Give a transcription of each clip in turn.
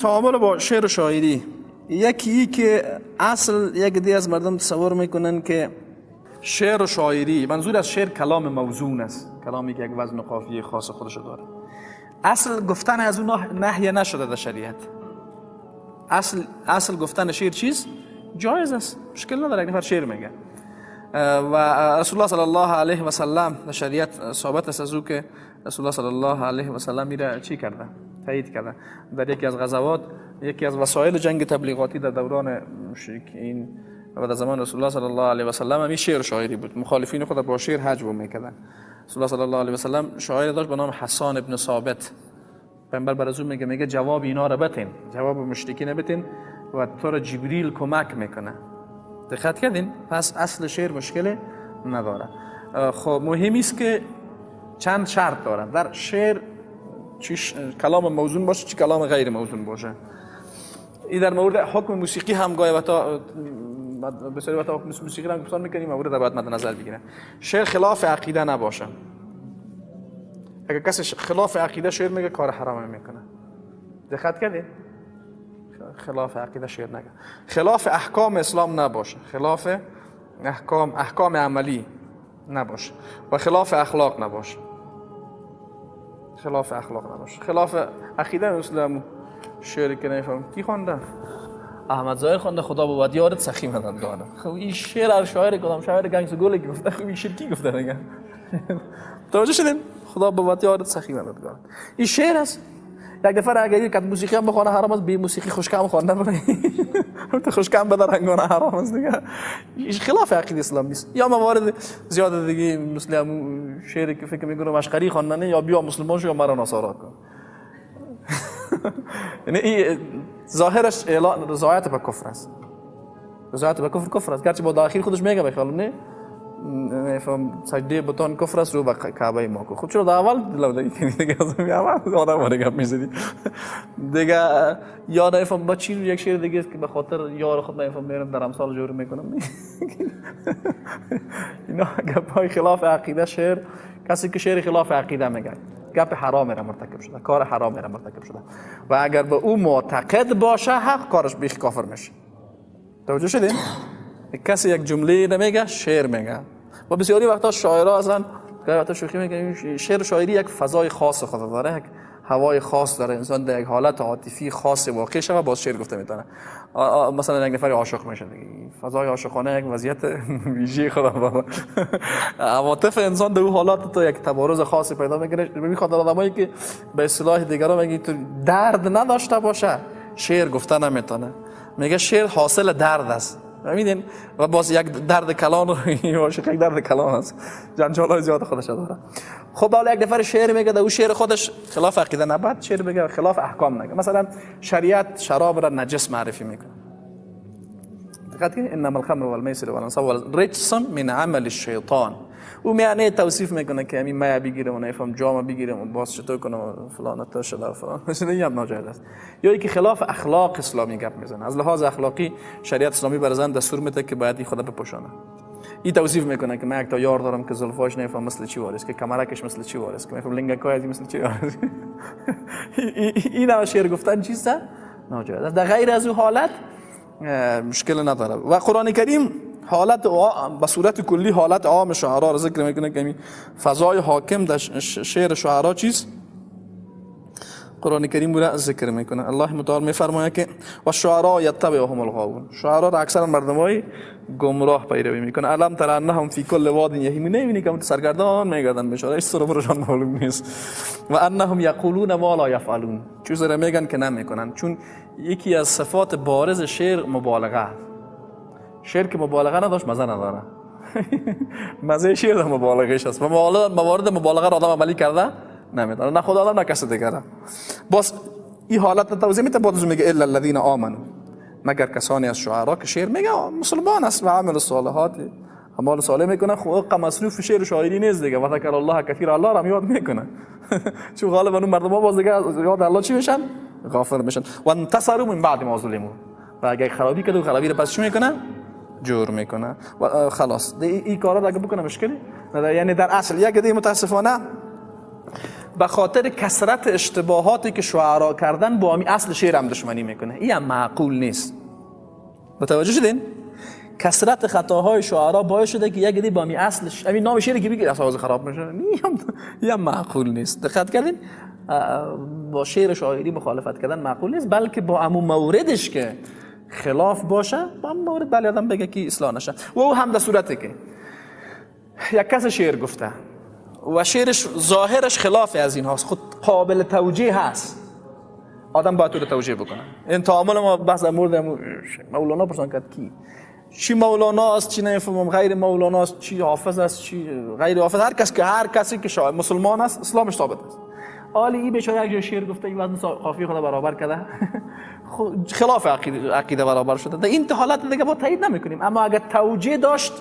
تعامل با شعر و شاعری، یکی که اصل یک دی از مردم تصور میکنن که شعر و شاعری، منظور از شعر کلام موزون است، کلامی که یک وزن و قافیه خاص خودش داره. اصل گفتن از اون نهی نشده در شریعت. اصل گفتن شعر چیز جایز است، مشکل نداره، یک نفر شعر میگه و رسول الله صلی الله علیه و سلم در شریعت ثابت است از او که رسول الله صلی الله علیه و سلم میره چی کرده؟ تایید کرده. در یکی از غزوات، یکی از وسایل جنگ تبلیغاتی در دوران مشرکین و در زمان رسول الله صلی الله علیه و سلم همین شعر شاعری بود. مخالفین خود با شعر هجو میکردن. رسول الله صلی الله علیه و سلم شاعر داشت به نام حسان ابن ثابت. پیامبر بر از او میگه جواب اینا را بتین، جواب مشرکین بتین و تو را جبریل کمک میکنه. دقت کردین؟ پس اصل شعر مشکل نداره. خب مهم است که چند شرط داره در شعر، چی کلام موزون باشه چی کلام غیر موزون باشه. این در مورد حکم موسیقی هم گاهی وقتا بسیاری وقتا حکم موسیقی را هم میکنیم، مورد باید مد نظر بگیره. شعر خلاف عقیده نباشه. اگر کسی خلاف عقیده شعر میگه کار حرام میکنه. دقت کردین؟ خلاف عقیده شعر نگه. خلاف احکام اسلام نباشه، خلاف احکام عملی نباشه و خلاف اخلاق نباشه. خلاف اخلاق نباشه. خلاف عقیده مثل شعری که نمیفهم کی خوانده؟ احمد ظاهر خوانده، خدا بود یارت سخی مددگاره. خب این شعر هر شاعر کدام شاعر گنگس گل که گفته، خب این شعر کی گفته دیگه؟ توجه شدین؟ خدا بود یارت سخی مددگاره. این شعر است. یک دفعه اگر یک موسیقی هم بخوانه حرام است، بی موسیقی خوشکم خواندن تو خوشکم به رنگانه حرام است دیگه. خلاف عقیده اسلام نیست. یا موارد زیاد دیگه مثل همون شعری که فکر میکنم اشقری خواندن، یا بیا مسلمان شو یا مرا نصارا کن. یعنی این ظاهرش اعلان رضایت به کفر است. رضایت به کفر کفر است. گرچه با داخل خودش میگه بخیالم نه نفهم سجده بتان کفر است رو به کعبه ما کو. خب چرا در اول لودگی کنی دیگه؟ از اول آدم ها دیگه میزدی دیگه. یا نفهم با چی یک شعر دیگه است که به خاطر یار خود نفهم میرم در امثال جور میکنم. اینا گپای خلاف عقیده شعر، کسی که شعر خلاف عقیده میگه گپ حرام را مرتکب شده، کار حرام را مرتکب شده و اگر به او معتقد باشه حق کارش بیخ کافر میشه. توجه شدین؟ کسی یک جمله نمیگه شعر میگه و بسیاری وقتا شاعرها اصلا گاهی وقتا شوخی میکنن. شعر و شاعری یک فضای خاص خود داره، یک هوای خاص داره، انسان در یک حالت عاطفی خاص واقع شه و باز شعر گفته میتونه. مثلا یک نفر عاشق میشه دیگه، فضای عاشقانه یک وضعیت ویژه خدا داره. عواطف انسان در اون حالات تو یک تبارز خاصی پیدا میکنه. میخواد آدمایی که به اصطلاح دیگران میگه تو درد نداشته باشه شعر گفته نمیتونه. میگه شعر حاصل درد است. میدین؟ و باز یک درد کلان عاشق یک درد کلان است، جنجال های زیاد خودش داره. خب حالا یک نفر شعر میگه، در او شعر خودش خلاف عقیده نباید شعر بگه، خلاف احکام نگه. مثلا شریعت شراب را نجس معرفی میکنه. دقت کنید، انما الخمر والمیسر والانصاب رجس من عمل الشیطان. او معنی توصیف میکنه که همین میا بگیرم و نفهم جام بگیرم و باز چطور کنم و فلان تا شده و فلان. مثلا این هم ناجایز است. یا اینکه خلاف اخلاق اسلامی گپ میزنه. از لحاظ اخلاقی شریعت اسلامی بر زن دستور میده که باید این خدا بپوشانه. این توصیف میکنه که من یک تا یار دارم که زلفاش نفهم مثل چی وارث، که کمرکش مثل چی وارث، که نفهم لنگکای از مثل چی وارث. این هم شعر گفتن چیزه ناجایز است. در غیر از او حالت مشکل نداره. و قرآن کریم حالت به صورت کلی حالت عام شعرا را ذکر میکنه که فضای حاکم در شعر شعرا چیز قرآن کریم را ذکر میکنه. الله متعال میفرماید که و شعرا یتبعهم الغاوون. شعرا را اکثر مردمای گمراه پیروی میکنه. الم تر انهم فی کل واد یهیمون. نمیبینی که سرگردان میگردن بیچاره، هیچ سر و برشان معلوم نیست. و انهم یقولون ما لا یفعلون. چیزی را میگن که نمیکنن. چون یکی از صفات بارز شعر مبالغه. شعر که مبالغه نداشت مزه نداره. مزه شعر مبالغهش است و موارد مبالغه را آدم عملی کرده نمیدونه، نه خدا آدم نه کس دیگه. باز این حالت توضیح میده، باز میگه الا الذين آمنوا، مگر کسانی از شعرا که شعر میگه مسلمان است و عمل الصالحات، اعمال صالح میکنه. خب مصروف شعر و شاعری نیست دیگه. و ذکر الله کثیر، الله را یاد میکنه. چون غالبا اون مردم باز دیگه یاد الله چی میشن؟ غافل میشن. و انتصروا من بعد ما ظلموا. و اگه خرابی کرد خرابی رو پس چی میکنه؟ جور میکنه و خلاص. این کارا اگه بکنه مشکلی نداره. یعنی در اصل یک دی متاسفانه به خاطر کثرت اشتباهاتی که شعرا کردن با همین اصل شعر هم دشمنی میکنه. این هم معقول نیست. متوجه شدین؟ کثرت خطاهای شعرا باعث شده که یک دی با همین اصل همین نام شعری که بگیر اصلا خراب میشه. این هم معقول نیست. دقت کردین؟ با شعر شاعری مخالفت کردن معقول نیست، بلکه با امو موردش که خلاف باشه، با امو مورد بله آدم بگه که اصلاح نشه. و او هم در صورته که یک کس شعر گفته و شعرش ظاهرش خلاف از این هاست، خود قابل توجیه هست، آدم باید او رو توجیه بکنه. این تعامل ما بحث در مورد مولانا پرسان کرد کی چی مولانا است، چی نمیفهمم غیر مولانا است، چی حافظ است، چی غیر حافظ، هر کسی که شاعر مسلمان است اسلامش ثابت است. حالی این بیچاره یک شعر گفته، این وزن قافیه خود برابر کرده، خلاف عقیده برابر شده. در این حالت دیگه با تایید نمیکنیم. اما اگر توجیه داشت،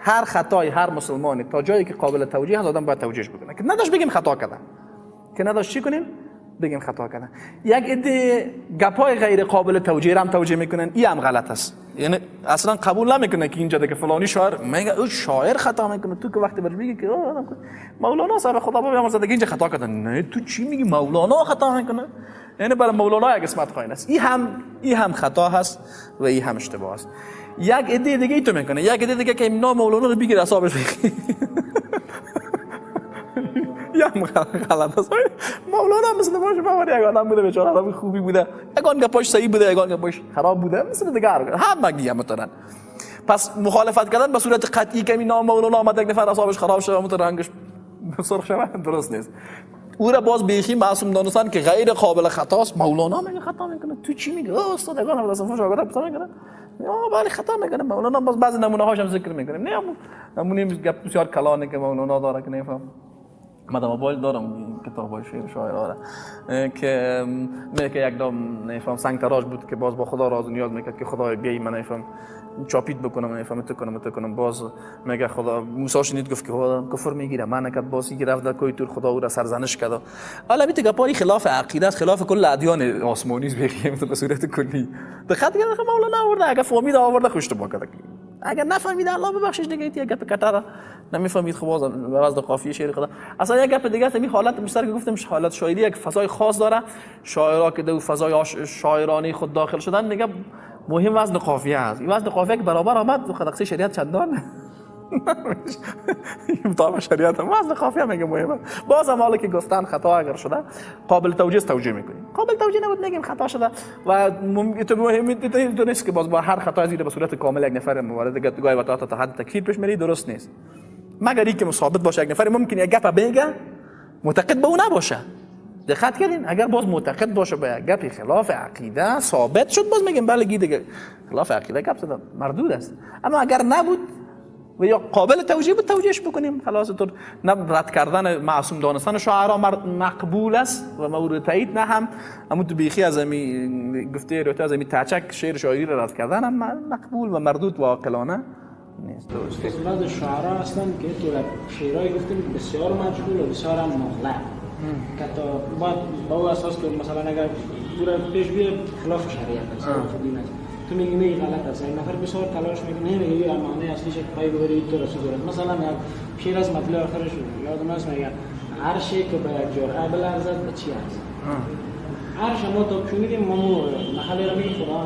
هر خطای هر مسلمانی تا جایی که قابل توجیه هست آدم باید توجیهش بکنه، که نداشت بگیم خطا کرده، که نداشت چی کنیم؟ بگیم خطا کرده. یک عده گپای غیر قابل توجیه هم توجیه میکنن، این هم غلط است. یعنی اصلا قبول نمیکنه که اینجا دیگه فلانی شاعر میگه او شاعر خطا میکنه، تو که وقتی برش میگی که مولانا صاحب خدا بیامرزه دیگه اینجا خطا کرده، نه تو چی میگی مولانا خطا میکنه؟ یعنی برای مولانا یک قسمت خواهی است. این هم خطا هست و این هم اشتباه است. یک عده دیگه ای تو میکنه، یک عده دیگه که نام مولانا رو بگیر حسابش بگیر، یا غلط است. مولانا مثل باشه باور یک آدم بوده، بیچاره آدم خوبی بوده، یگان گپاش صحیح بوده، یگان گپاش خراب بوده، مثل دیگه هم مگی هم میتونن. پس مخالفت کردن به صورت قطعی که نام مولانا آمد یک نفر حسابش خراب شده و رنگش سرخ شده درست نیست. او را باز بیخی معصوم دانستن که غیر قابل خطاست. مولانا میگه خطا میکنه، تو چی میگی؟ استاد یگان هم اصلا شاگرد خطا میکنه، بله خطا میکنه مولانا. باز بعضی نمونه هاش هم ذکر میکنیم، نه نمونه گپ بسیار کلانه که مولانا داره که نمیفهم. من در موبایل دارم کتاب شعر شاعر داره که میگه یک دم نمیفهم سنگ تراش بود که باز با خدا راز و نیاز میکرد که خدای بیای من نمیفهم چاپیت بکنم، نمیفهم تو کنم. باز میگه خدا موسی شنید گفت که خدا کفر میگیره من نکرد، باز یکی رفت در کوی تور خدا او را سرزنش کرد. حالا میته گپای خلاف عقیده است، خلاف کل ادیان آسمانی است به صورت کلی. دقت کنید مولانا آورده، اگه فهمید آورده خوش تو کرد، اگر نفهمید الله ببخشش دیگه، یک گپ کتره نمیفهمید خب باز وزن قافیه شعر خدا. اصلا یک گپ دیگه است، این حالت مشترک گفتم حالت شاعری یک فضای خاص داره، شاعرا که دو فضای شاعرانه خود داخل شدن دیگه مهم وزن قافیه است. این وزن قافیه که برابر آمد خدقسی شریعت چندان مطابق شریعت وزن قافیه میگه مهمه. باز هم حالا که گفتن خطا اگر شده قابل توجیه توجیه میکنیم، قابل توجیه نبود میگیم خطا شده و تو مهم تو نیست که باز با هر خطا زیر به صورت کامل یک نفر موارد گاهی وقتا تا حد تکفیر پیش میری درست نیست. مگر اینکه ثابت باشه یک نفر ممکن یک گپ بگه معتقد به اون نباشه. دقت کردین؟ اگر باز معتقد باشه به یک گپی خلاف عقیده ثابت شد باز میگیم بله دیگه خلاف عقیده گپ زده مردود است. اما اگر نبود و یا قابل توجیه بود توجیهش بکنیم خلاص. تو نه رد کردن معصوم دانستن شعرا مقبول است و مورد تایید، نه هم همون تو بیخی از امی گفته روته از امی تچک شعر شاعری را رد کردن هم مقبول و مردود و عاقلانه نیست. درست. بعض شعرا اصلا که تو شعرای گفتیم بسیار مجهول و بسیار هم مغلط که تا بعد با او اساس که مثلا اگر دور پیش بیه خلاف شریعت است، خلاف دین است، تو میگی نه غلط است. این نفر بسیار تلاش میکنه میگه این معنی اصلیش پای ببری تو رسول داره. مثلا یک شعر از مطلع آخرش یادم است میگه عرشی که به یک جرعه بلرزد به چی است؟ عرش ما تا شنیدیم ما محل را میگه خدا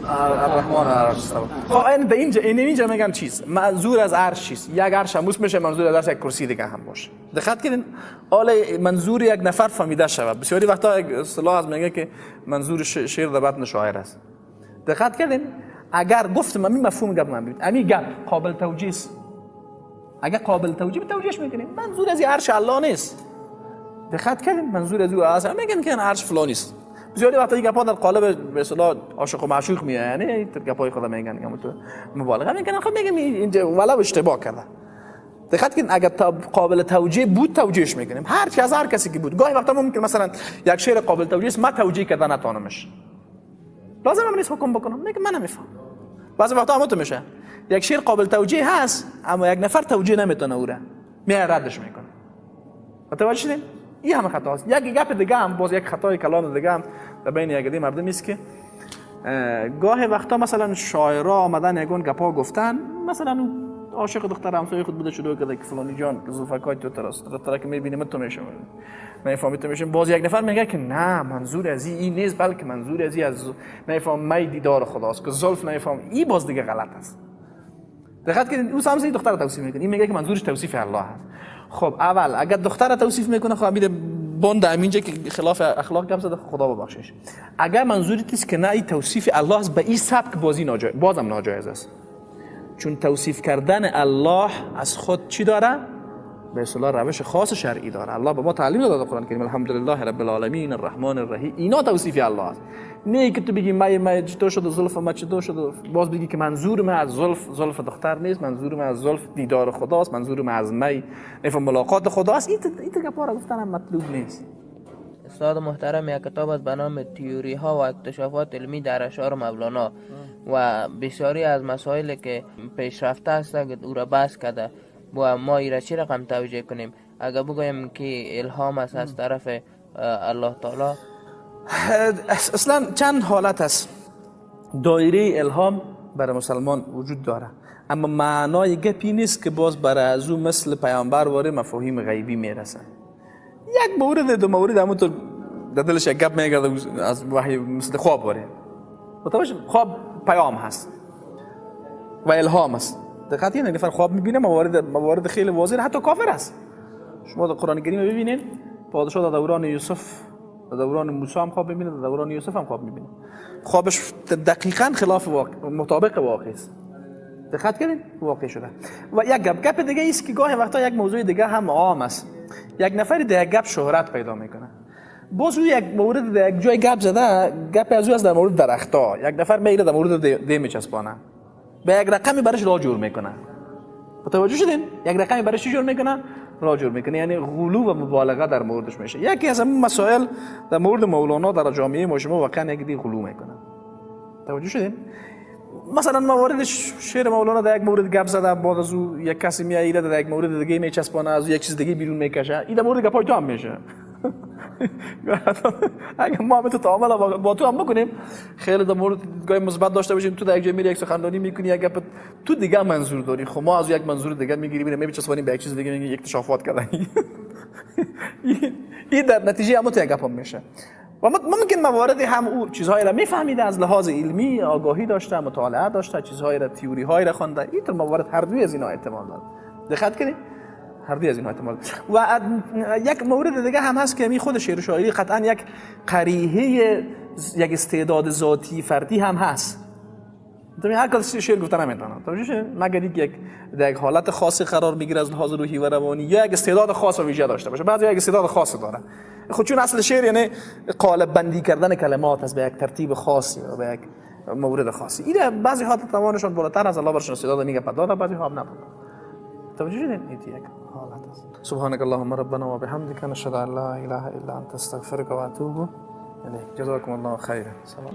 الرحمن عرش استوی. خب این به اینجا اینجا میگن چیز منظور از عرش چیست؟ یک عرش هموس میشه، منظور از عرش یک کرسی دیگه هم باشه. دقت کنین حالا منظور یک نفر فهمیده شود. بسیاری وقتا یک اصطلاح از میگه که منظور شعر در بطن شاعر است. دقت کردین؟ اگر گفتم همین مفهوم گپ من ببینید، همین گپ قابل توجیه است. اگر قابل توجیه توجیهش میکنیم. منظور از عرش الله نیست. دقت کردین؟ منظور از او اصلا میگن که عرش فلانی است. بسیاری وقتا این گپا در قالب به اصطلاح عاشق و معشوق میاد، یعنی این گپای خدا میگن یا تو مبالغه میکنن. خب میگم اینجا ولو اشتباه کرده. دقت کن اگر قابل توجیه بود توجیهش میکنیم. هر چیز از هر کسی که بود. گاهی وقتا ممکن مثلا یک شعر قابل توجیه است ما توجیه کردن نتونمش، لازم هم نیست حکم بکنم، میگم من نمیفهم. بعضی وقتا هم تو میشه یک شعر قابل توجیه هست اما یک نفر توجیه نمیتونه، او را میاد ردش میکنه. متوجه شدین؟ این همه خطا است. یک گپ دیگه هم باز یک خطای کلان دیگه هم در بین یک عده مردم است که گاه وقتا مثلا شاعرا آمدن یگون گپا گفتن، مثلا عاشق دختر همسایه خود بوده، شروع کرده که فلانی جان که زلفکای تو تراست، دختره که میبینیم تو میشم، نفهمی تو میشم. باز یک نفر میگه که نه، منظور از این نیست، بلکه منظور از این از نفهم می دیدار خداست که زلف نفهم، این باز دیگه غلط است. دقت کنید، او سمسه دختر توصیف میکنه، این میگه که منظورش توصیف الله است. خب اول اگر دختر توصیف میکنه، خب میره بند همینجا که خلاف اخلاق گپ زده، خدا ببخشش. اگر منظوری نیست که نه این توصیف الله است، به این سبک بازی ناجایز، بازم ناجایز است. چون توصیف کردن الله از خود چی داره؟ به اصطلاح روش خاص شرعی داره. الله به ما تعلیم داده در قرآن کریم، الحمدلله رب العالمین الرحمن الرحیم، اینا توصیف الله است. نه که تو بگی می چطور شد زلف ما چطور شد، باز بگی که منظور من از زلف زلف دختر نیست، منظور من از زلف دیدار خداست، منظور من از می نفهم ملاقات خداست. این گپا را گفتن هم مطلوب نیست. استاد محترم، یک کتاب است به نام تیوری ها و اکتشافات علمی در اشعار مولانا و بسیاری از مسائل که پیشرفته است او را بحث کرده و ما ایره چی رقم توجیه کنیم اگر بگویم که الهام است از طرف الله تعالی؟ اصلا چند حالت است. دایره الهام برای مسلمان وجود داره، اما معنای گپی نیست که باز برای از او مثل پیامبر واره مفاهیم غیبی میرسه. یک مورد دو مورد همونطور در دلش یک گپ میگرده از وحی، مثل خواب واره. متوجه خواب پیام هست و الهام است. دقت کنید، نفر خواب میبینه موارد خیلی واضح، حتی کافر است. شما در قرآن کریم ببینید پادشاه در دوران یوسف، در دوران موسی هم خواب میبینه، در دوران یوسف هم خواب میبینه. خوابش دقیقاً خلاف واقع، مطابق واقع است. دقت کنید، واقع شده. و یک گپ دیگه است که گاهی وقتا یک موضوع دیگه هم عام است. یک نفری در یک گپ شهرت پیدا میکنه، باز او یک مورد در یک جای گپ زده، گپ از او است در مورد درخت‌ها، یک نفر میره در مورد دی میچسبانه، به یک رقمی برش راه جور میکنه. متوجه شدین؟ یک رقمی برش جور میکنه، راه جور میکنه، یعنی غلو و مبالغه در موردش میشه. یکی از این مسائل در مورد مولانا در جامعه ما شما واقعا یک دی غلو میکنه. توجه شدین؟ مثلا موارد شعر مولانا در یک مورد گپ زده، بعد از او یک کسی میایه در یک مورد دیگه میچسبانه، از یک چیز دیگه بیرون میکشه، این در مورد گپای تو هم میشه. اگه ما هم تو تعامل با تو هم بکنیم، خیلی در مورد گاهی مثبت داشته باشیم، تو در یک جای میری یک سخنرانی میکنی، یک گپ تو دیگه منظور داری، خب ما از یک منظور دیگه میگیریم، میریم میچسبانیم به یک چیز دیگه، میگیم اکتشافات کردن. این در نتیجه هم تو یک گپ هم میشه. و ممکن موارد هم او چیزهایی را میفهمیده، از لحاظ علمی آگاهی داشته، مطالعه داشته، چیزهایی را، تئوری هایی را خوانده. این طور موارد هر دوی از اینا احتمال داره. دقت کنید، هر دوی از اینا احتمال. و یک مورد دیگه هم هست که می خود شعر و شاعری قطعا یک قریحه، یک استعداد ذاتی فردی هم هست. هر کس شعر گفتن نمیتونه، توجه شد؟ مگر یک در یک حالت خاصی قرار میگیره از لحاظ روحی و روانی، یا یک استعداد خاص و ویژه داشته باشه. بعضی یک استعداد خاص داره. خود چون اصل شعر یعنی قالب بندی کردن کلمات است به یک ترتیب خاصی و به یک مورد خاصی. این بعضی ها توانشون بالاتر از الله برشون استعداد میگه داده، بعضی ها هم نداره. توجه شدین؟ این یک حالت است. سبحانك اللهم ربنا وبحمدك نشهد ان لا اله الا انت استغفرك واتوب الیک. جزاکم الله خیرا. سلام.